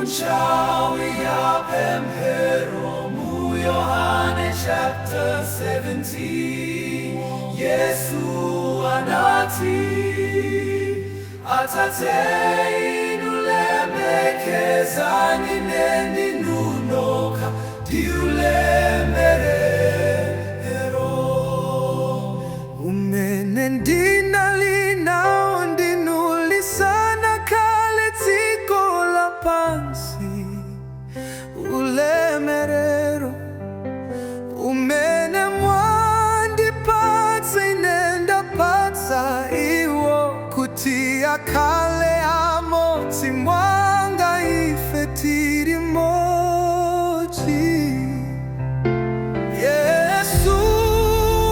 Munthawi ya pemphero mu Yohane chapter 17, Yesu anati, "Atate, inu lemekezani ine ndinu nokha ndi ulemerero umene ndinali nawo ndinu lisanakhale dziko lapansi, ulemerero umene mwandipatsa ine ndapatsa iwo, kuti akhale amodzi monga ife tili mmodzi." Yesu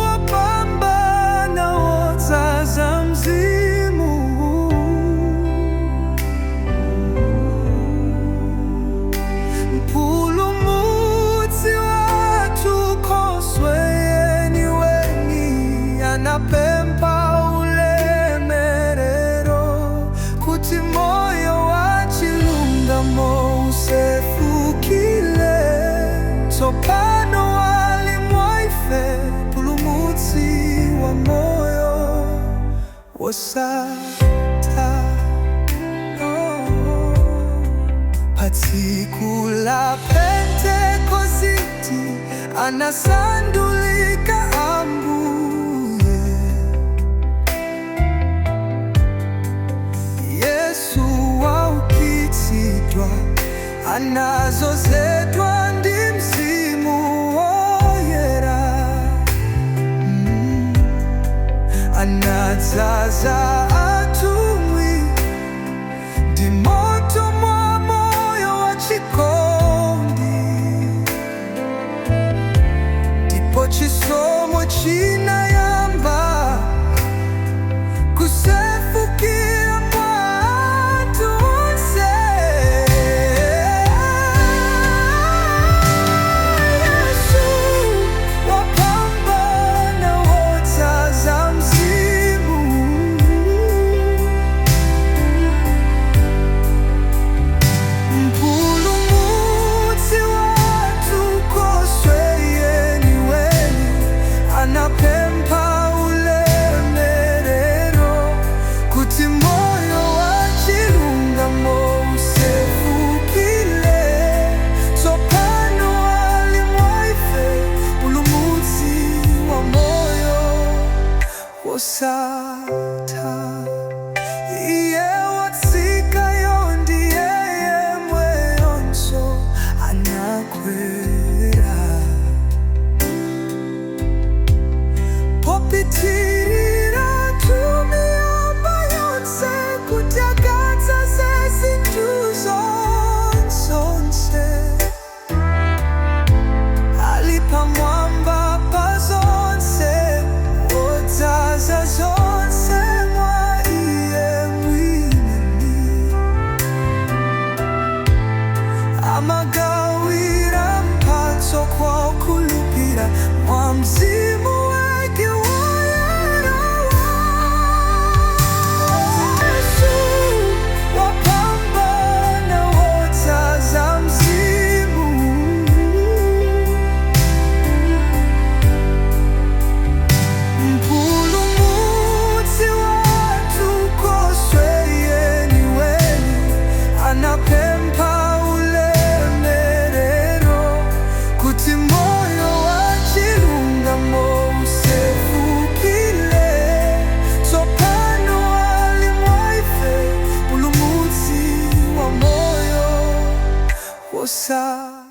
wapambana, wodzaza Mzimu, Mpulumutsi wathu, Nkhoswe yeniweni, anapempha ulemerero kuti moyo wa chilungamo usefukile. Tsopano ali mwa ife, Mpulumutsi wa moyo wosatha. Oh. Patsiku la Pentekositi anasandulika Ambuye Yesu waukitsidwa, anadzozedwa ndi Mzimu Woyera. Anadzaza atumwi ndi moto mwa moyo wa chikondi, ndipo chisomo chinayamba kusefukira mwa anthu onse. Yesu wapambana, wodzaza Mzimu, Mpulumutsi wathu, Nkhoswe yeniweni, anapempha ulemerero kuti moyo wa chilungamo usefukile. Tsopano ali mwa ife, Mpulumutsi wa moyo wosatha. Iye watsikayo ndiye yemweyonso anakwera popitirira miyamba yonse, kuti akadzaze zinthu zonse. Ali pamwamba pa zonse, wodzaza zonse mwa iye mwini, amagawira mphatso kwa okhulupirira mwa Mzimu wake Woyera. Yesu wapambana, wodzaza Mzimu, Mpulumutsi wathu, Nkhoswe yeniweni, anapempha ulemerero kuti moyo wa chilungamo usefukile. Tsopano ali mwa ife, Mpulumutsi wa moyo wosatha.